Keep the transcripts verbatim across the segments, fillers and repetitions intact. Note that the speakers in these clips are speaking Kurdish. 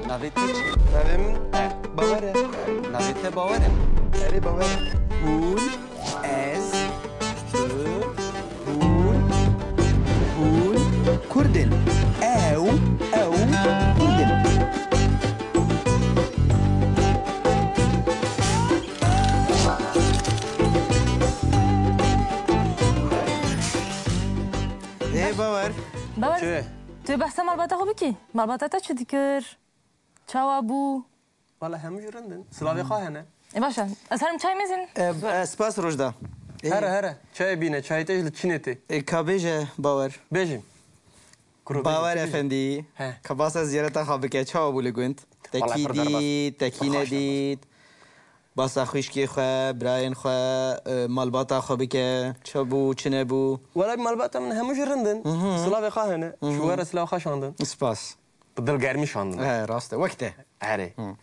Navê te çi? Navê min Bawer e. Navê te Bawer e? Erê, Bawer e. Hûn, ez, tu, hûn, hûn Kurd in. Ew, ew Kurd in. Ê Bawer. Bawer, çi? Tu behsa malbata xwe bikî? Malbata te çi dikir? Çawa bû? Wala hemû jî rind in. Silavê xwe hene. E, baş e. Ez herim çay mêzin. E, e, spas Rojda. E, Here, here. Çayê bîne, çayê te ji li çinê tê. E, ka bêje Bawer. Bêjim. Kuro, bêjim, Bawer çi bêjim? Efendî. He. Ka basa ziyareta xwe bike, çawa bû li gund? Wala pir derbas. Tekî dît, tekî nedît. Basa xwişkê xwe, birayên xwe, e, malbata xwe bike. Çi bû, çi nebû? Wala malbata min hemû jî rind in. Hı hı. Silavê xwe hene. Hı hı. Ji we re silavê xwe şandin. Spas. Bi dilgermî şandin. He, rast e. Wek te. Erê. Hı.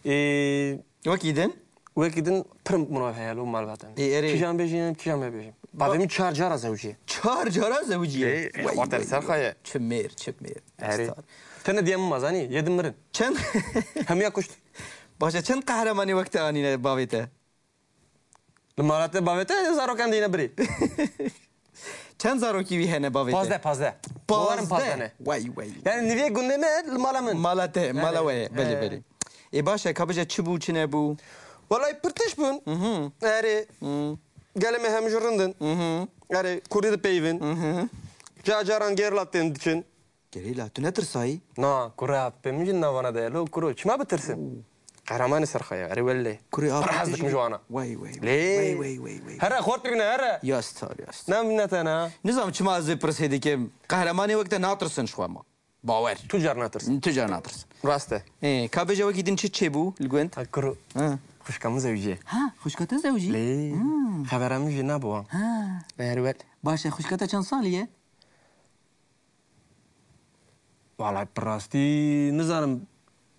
Ê, Wekî din? Wekî din pir mirov heye lo malbata min. Ê, erê. Kîjan bêjim, kîjan mebêjim. Bavê min çar cara zewiciye. Çar cara zewiciye? Ê, ê, Vay, xwater vay, ser vay. Xaye. Çi mêr, çi mêr. Erê. Estar. Tene diye min mazanî, yê din mirin. Çend? Hemiya kuşt. Baş e, çend qehremanî wek te anîne bavê te? Li mala te bavê te zarokan dîne birî. Çend zarokî wî hene bavê te? Pazdeh, pazdeh. Bawerim pazdeh ne. Way, way. Yani nivê gundê me li mala min. Mala te, mala we ye. Belê, belê. Ê baş e, ka bêje çi bû, çi nebû? Walay pir tişt bûn. Mhm. Erê. Mhm. Gelê me hemû jî rind in. Mhm. Erê, kurdî dipeyivin. Mhm. Ca caran gerîla tên diçin. Gerîla, tu netirsayî? Na, kurê apê min jî navana de ye. Lo kuro, çima bitirsim? Qehremanê Serxaya, erê welle. Kurê apê min jî pir hez dikim ji wana. Way, way, way. Lê. Way, way, way, way. Here, xort bîne, here. Ya star, ya star. Ne bîne te ne? Nizam çima ez vê pirsê dikim. Qehremanê wek te natirsin ji xwe ma. Bawer. Tu car natirsin. Tu car natirsin. Rast e. Ê, ka bêje wekî din çi çêbû li gund? Ha, kuro. Ha. Xwişka min zewiciye. Ha, xwişka te zewicî? Lê. Hmm. Xebera min jî nabû wan. Ha. Her wet. Baş e, xwişka te çend salî ye? Wala bi rastî nizanim,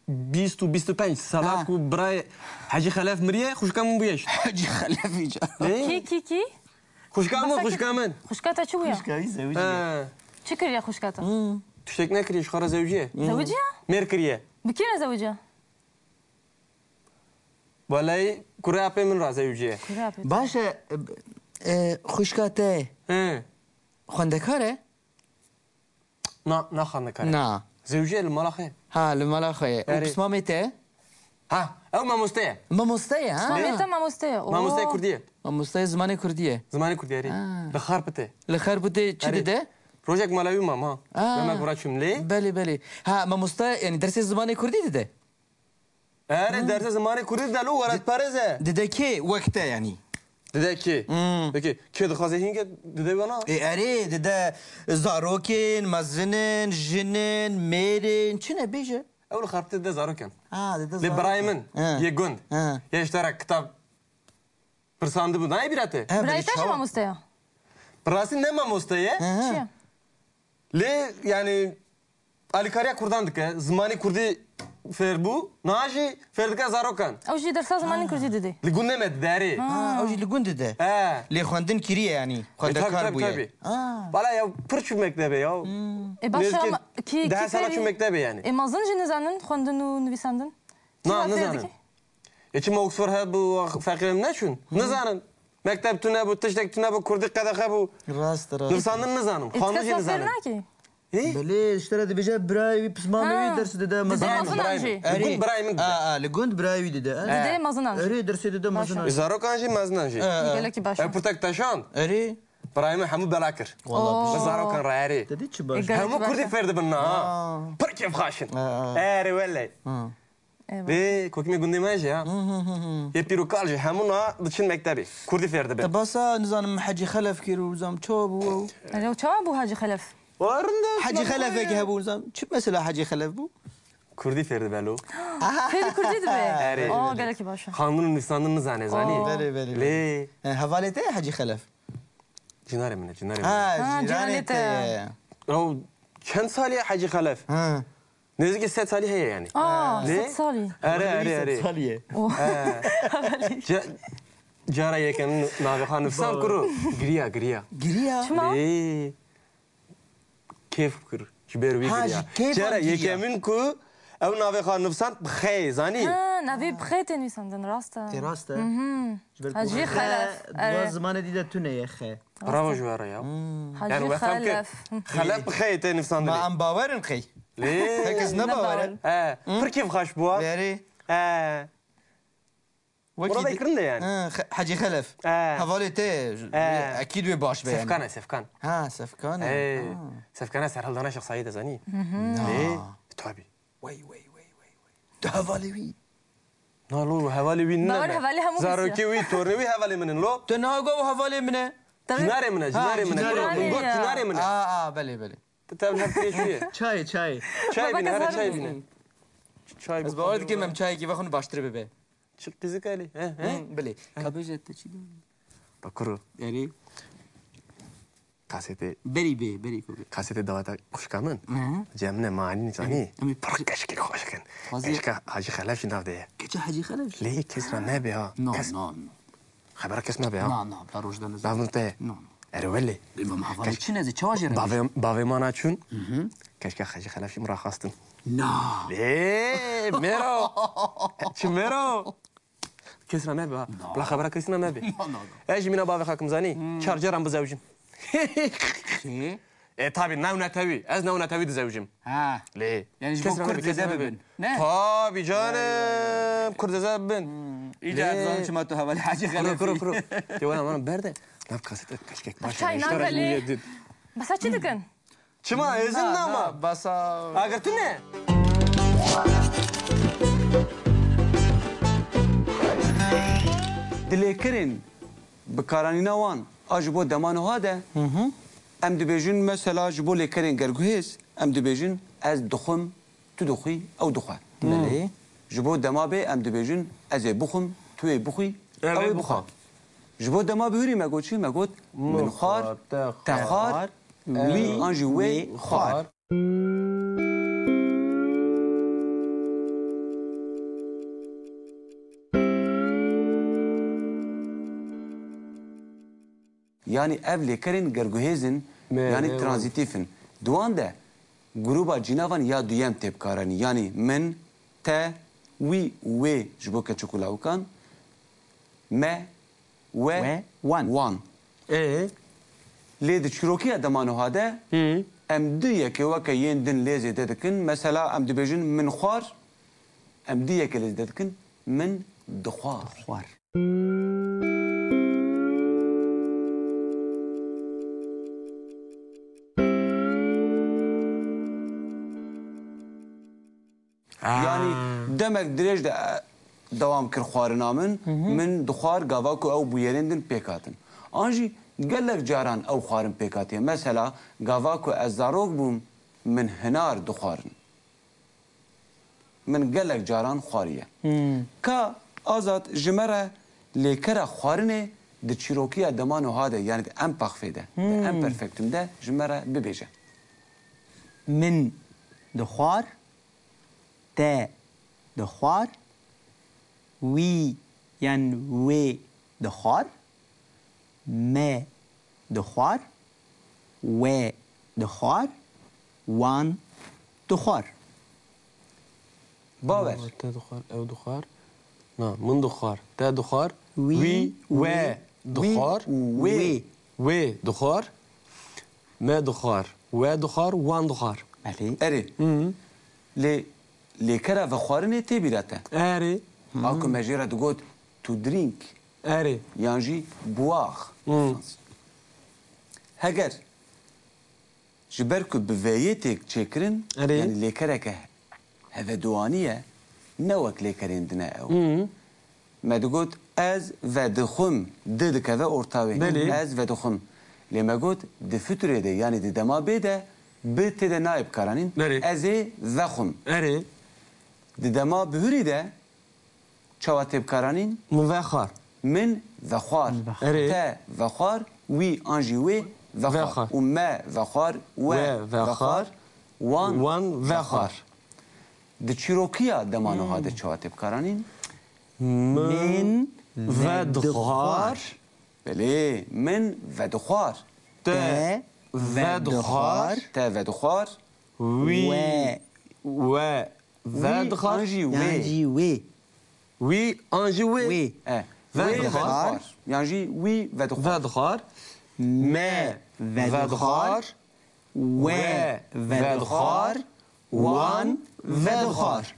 bîst û bîst û pênc sala ku birayê Hecî Xelef miriye, xwişka min bûye jî. Hecî Xelef îca. Lê? Kî, kî, kî? Xwişka min, xwişka min. Xwişka te çi bûye? Xwişka wî zewiciye. He. Çi kiriye xwişka te? Hmm. Tiştek nekiriye, ji xwe re zewiciye. Hmm. Zewiciye? Mêr kiriye. Bi kî re zewiciye? Welay kurê apê min re zewiciye. Kurê apê te. Baş e, e, xwişka te He. Xwendekar e? Na, na xwendekar e. Na. Zewiciye li mala xwe. Ha, li mala xwe ye. Û Erê. Pismamê te? Ha, ew mamoste ye. Mamoste ye, ha? Pismamê te mamoste ye. Oo. Mamoste kurdî ye. Mamoste zimanê kurdî ye. Zimanê kurdî ye, erê. Ha. Li Xarpitê. Li Xarpitê çi Erê. Dide? Rojek mala wî mam, ha. Aa. Dema ku raçûm lê. Belê, belê. Ha, mamoste, yani dersê zimanê kurdî dide? Erê, derse zimanê kurdî dide, lo welatperêz e. Dide kê? Wek te yani. Dide kê? Hmm. Peki, kê dixwaze hînke dide wana? E, erê, dide zarokên, mezinin, jinin, mêrên, çi ne bêje? Ew li Xarpitê dide zarokan. Ha, dide zarokan. Lê birayê min, Ha. yê gund. Ha. Yê ji te re kitab pirsandibû, nayê bîra te? Ha, Birayê belê te jî çawa? Mamoste ya? Bi rastî ne mamoste ye. Hı hı. Çi? Lê, yani, alîkariya kurdan dike, zimanê kurdî fêr bû, niha jî fêr dike zarokan. Ew jî dersa zimanê kurdî didê. Li gundê me dide, erê. Ha, ew jî li gund dide. He. Lê xwendin kiriye, yanî, E, tabii, xwendekar tabii, bûye. Tabii. Ha. Bala ya, pir çû mektebê ya. Hmm. E, baş e, Nêzîkî ama kî, deh kî sala fêrî? Çû mektebê, yani. E, mezin jî nizanin xwendin û nivîsandin? Na, çima fêr nizanin. Dike? E, çima Oxford hebû, feqîrê min neçûn? Hmm. Nizanin. Mekteb tune bû, tiştek tune bû, kurdî qedexe bû. Rast, rast. Nivîsandin nizanim, E, xwendin jî nizanim. Nakî? Hê? Belê, ji te re dibêje birayê wî pismamê wî Ha. ders dide Dide mezinan. Mezinan jî. Erê. Li gund birayê min dide. A, a, li gund birayê wî dide, ha? Dide mezinan jî. Erê, dersê dide Baş e. Mezinan jî. Zarokan jî mezinan jî. Ha, ha. Gelekî baş e. Ew pirtek teşand. Erê. Birayê min hemû bela kir. Wallah, Oo. Bi zarokan re erê. Te dî çi baş? E, gelekî Hemû baş kurdî e. Fêr dibin na, ha. Aa. Pir kêfxaş in. Aa. Erê wele. Ha. Eyvallah. Vê kokî me gundê me jî ha. Hı, hı, hı, hı. Yê pîr û kal jî hemû niha diçin mektebê. Kurdî fêr dibin. Te basa, nizanim, Hecî Xelef kir û nizanim çawa bû ew? Erê, çawa bû Hecî Xelef? Wa rind e, Hecî Xelef weke hebû, nizanim çi mesela Hecî Xelef bû? Kurdî fêr dibe lo. Fêrî kurdî dibe. Erê. Oo, gelekî baş e. Xwendin û nivîsandin nizane, zanî? Oo. Belê, belê, belê. Lê. E, hevalê te ye Hecî Xelef? Cinarê min e, cinarê min e. Ha, Ha, cinarê cinarê te te. ye. Ew çend salî ye Hecî Xelef? Ha. Nêzîkî sed salî heye yani. Aa, Lê? Sed salî. Erê, erê, erê. Sed salî ye. Oh. He. Ca-, cara yekem navê xwe nivîsand kuro. Giriya, giriya. Giriya? Çima? Lê kêf kir. Ji ber wî Ha, giriya. Ji kêf Cara giriya. Yekemin ku Ew navê xwe nivîsand bi xeyê, zanî? Ha, navê bi xeyê tê nivîsandin, rast e. Tê rast e. Mhm. Ji ber ku Hacî xe, Xelef, di wan ere. Zimanê dî de tune ye xe. Bravo ji we re ya. Hmm. Hacî Yani we xam ke Xelef. Xelef bi xeyê tê nivîsandinê. Ma em bawer in qey? Lê. Herkes ne bawer e. He, pir kêfxweş bû. Berê. He. Wekî Orada di-, kirinde yani. Ha, Xe-, Hacî Xelef. He. Hevalê te, He. Ekîd wê baş be yani. Sefkan e, Sefkan. Ha, Sefkan e. He. Ha. Sefkan e serhildana Şêx Seîd e zanî. Na. Lê, tabii. Wey, wey, wey, wey, wey. Tu hevalê wî. Na lo, hevalê wî nîne Bawer me. Hevalê hemû Zarokê kesiya. Wî, tornê wî hevalê min in lo. Tu niha got hevalê min e. Tabii. Cinarê min e, Ha, cinarê min e. Cinarê Lo, min got ya. Cinarê min e. A, a, belê, belê. Tu tev hev pêş wî ye. Çayê, çayê. Çay Baba bîne, here kazandı. Çay bîne. Çay Ez bi bawer xwe dikim bîne. Em çayekî vexwin baştir bibe. Çi qizik elî? He, he? Hı, bilê. Ka bêje te çi diyor? Bakuru. Erê. Kasetê. Berî bê, berî ku bê. Kasetê daweta xwişka min. Hı. Cem ne mani zanî. Em ê Pir keşkî xweş kin. Xwazî- Keşka Hacî Xelef jî nav de ye. Keçe Hacî Xelef? Lê kes ra nebe ha. No, Kes no, no. Xebera kes nebe ha. Na, na, ta roj de nizam. Nav min te. Na, na. Ere welê. Ê, ma hevalê Keş- çi nezî, çawa jê re Bavê, bavê mana çûn. Hı hı. Keşke Hacî Xelef jî min raxastin. Na. Ê, Mero. Çi Mero? Kes ra nebe ha. Na. Bila xebera kes ra nebe. Na, na, na. Ez jî mîna bavê xakim zanî. Hmm. Çar caran bizewcim. Çi? E, tabi, new netewî. Ez new netewî dizewicim. Ha. Lê. Yani ji bo kes ra Kurd nebe, kes ra zêde nebe. Bibin. Ne? Tabi canım. Kurd zêde bibin. Hmm. Îca Lê. Ez zanim çima tu hevalê Hacî Kuro, Xelefî. Kuro, kuro. Ke wana, wana berde. Nav kasete keşkek baş. Çay Îşte nagale. Rejî yedin. Basa çi dikin? Çima êzin Na, nama? na, basa. Agir tu ne? Di lêkerên bikaranîna wan a ji bo dema niha de, Hı hı. em dibêjin, mesela ji bo lêkerên gerguhêz, em dibêjin, ez dixwim, tu dixwî, ew dixwe. Belê. Ji bo dema bê em dibêjin, ez ê bixwim, tu yê bixwî, Ew ew ê ê bixwe. bixwe. Ji bo dema bihurî me got çi? Me got, Min min xwar, xwar, te te xwar, xwar, wî ew an jî wê wê xwar. xwar. Yanî ev lêkerên gerguhêz in, Me, yanî me, tranzîtîf in. Di wan de grûba cînavan ya duyem tê bikaranî. Yanî min, te, wî, wê ji bo keçik û lawikan, me, we, We, wan. wan. Ê? Lê di çîrokiya dema niha de Hı. em du yekê weke yên din lê zêde dikin. Mesela em dibêjin min xwar, em du yekê lê zêde dikin min dixwar. Xwar. Aa. Yanî demek dirêj de, e, dewam kir xwarina min, Hı hı. min dixwar gava ku ew bûyerên din pêk hatin. An jî gelek caran ew xwarin pêk hatiye. Mesela gava ku ez zarok bûm, min hinar dixwarin. Min gelek caran xwariye. Hmm. Ka Azad ji me re lêkera xwarinê di çîrokiya dema niha de, yanî di em paxfê de, di em Hmm. perfektum de ji me re bibêje. Min dixwar, te dixwar, wî yan wê dixwar, me dixwar, we dixwar, wan dixwar. Bawer. Te dixwar, ew dixwar. Na, min dixwar, te dixwar, Wî, wî, we wî, dixwar, wî, wê. wê dixwar, me dixwar, we dixwar, wan dixwar. Belê. Erê. Hı. Lê lêkera vexwarinê tê bîra te. Erê. A ku me jê re digot to drink. Erê. Yan jî boire. Hmm. Heger ji ber ku bi veyê tê çêkirin, Erê. yanî lêkereke hevedoanî ye, ne wek lêkerên din e ew. Hmm. Me digot, ez vedixwim, di dikeve orta wê. Belê. Ez vedixwim. Lê me got, di fiturê de, yanî di dema bê de, bi tê de nayê bikaranîn. Belê. Ez ê vexwim. Erê. Di dema bihurî de, Çawa tê bikaranîn? Min vexwar. Min vexwar. Min vexwar. Erê. Te vexwar, wî an jî wê vexwar. Vexwar. Û me vexwar, we We vexwar. vexwar, wan Wan vexwar. vexwar. Di çîrokiya dema niha de Hmm. çawa tê bikaranîn? Min Min vedixwar. vedixwar. Belê, min vedixwar. Te Te vedixwar. vedixwar. Te vedixwar. Wî We. we Vedixwar. An jî wê. Yan jî wê. Wî an jî wê. Wê. E. Vedixwar. Vedixwar. Yan jî wî vedixwar. Vedixwar. Me vedixwar. We vedixwar. Wan vedixwar.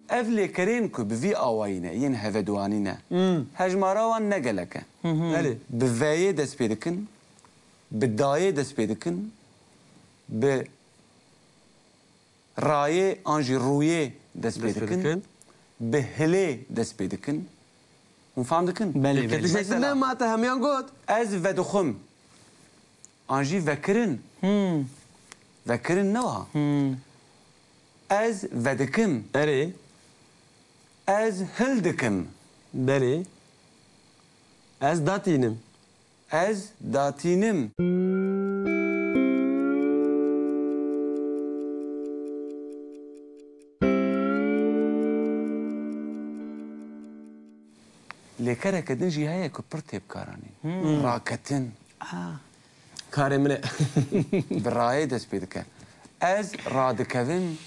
Ev lêkerên ku bi vî awayî ne, yên heveduanî ne. Hmm. Hejmara wan ne gelek e. Hı hı. Belê. Bi veyê dest pê dikin, bi dayê dest pê dikin, bi rayê an jî rûyê dest pê dikin, bi hilê dest pê dikin. Hûn fam dikin? Belê, belê. Mesela, ne ma te hemiyan got? Ez vedixwim. An jî vekirin. Hmm. Vekirin ne wiha? Hmm. Ez vedikim. Erê. Ez hil dikim. Belê. Ez datînim. Ez datînim. Lêkereke din jî heye ku pir tê bikaranîn. Hmm. Raketin. Ah. Karê min e. Bi rayê dest pê dike. Ez radikevim.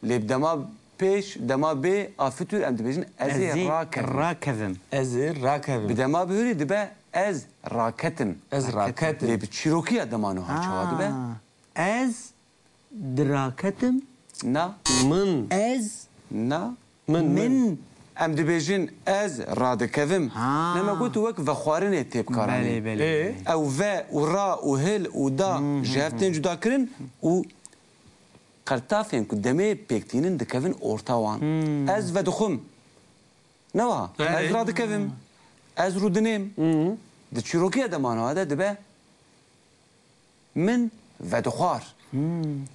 Lê bi dema pêş, dema bê a fitur em dibêjin ez ê rakevim. Rakevim. Ez ê rakevim. Bi dema bihurî dibe ez raketim. Ez raketim. Lê bi çîrokiya dema nuha çawa dibe? Ha. Ez diraketim. Na. Min. Ez. Na. Min, min. Min. Em dibêjin ez radikevim. Ha. Ne me got wek vexwarinê tê bikaranîn. Belê, belê, belê. Ew ve û ra û hil û da ji hev tên cudakirin û qertafên ku demê pêk tînin dikevin orta wan. Hmm. Ez vedixwim. Ne wiha? Erê. Ez radikevim. Ez rûdinêm. Hmm. Di çîrokiya dema nuha de dibe min vedixwar. Hmm.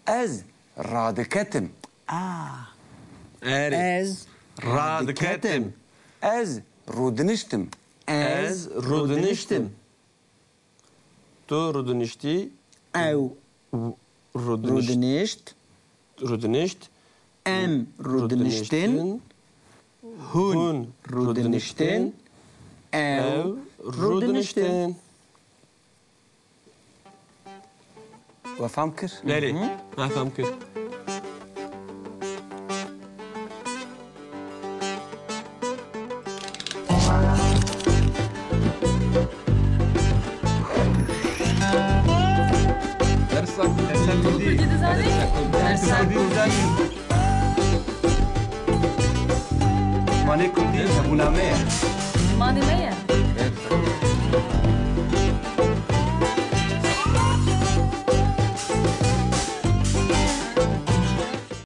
Ez radiketim. Ah. Erê. Ez radiketim. Radiketim. Ez rûdiniştim. Ez rûdiniştim. Tu rûdiniştî. Ew rûdinişt. Rûdinişt. Rûdinişt. Em rûdiniştin. Rûdiniştin. Hûn rûdiniştin. Ew rûdiniştin. We fam kir? Belê, me fam kir. Dersa Kurdî dizanî? Dersa Kurdî. Zimanê Kurdî hebûna me ye. Zimanê me ye.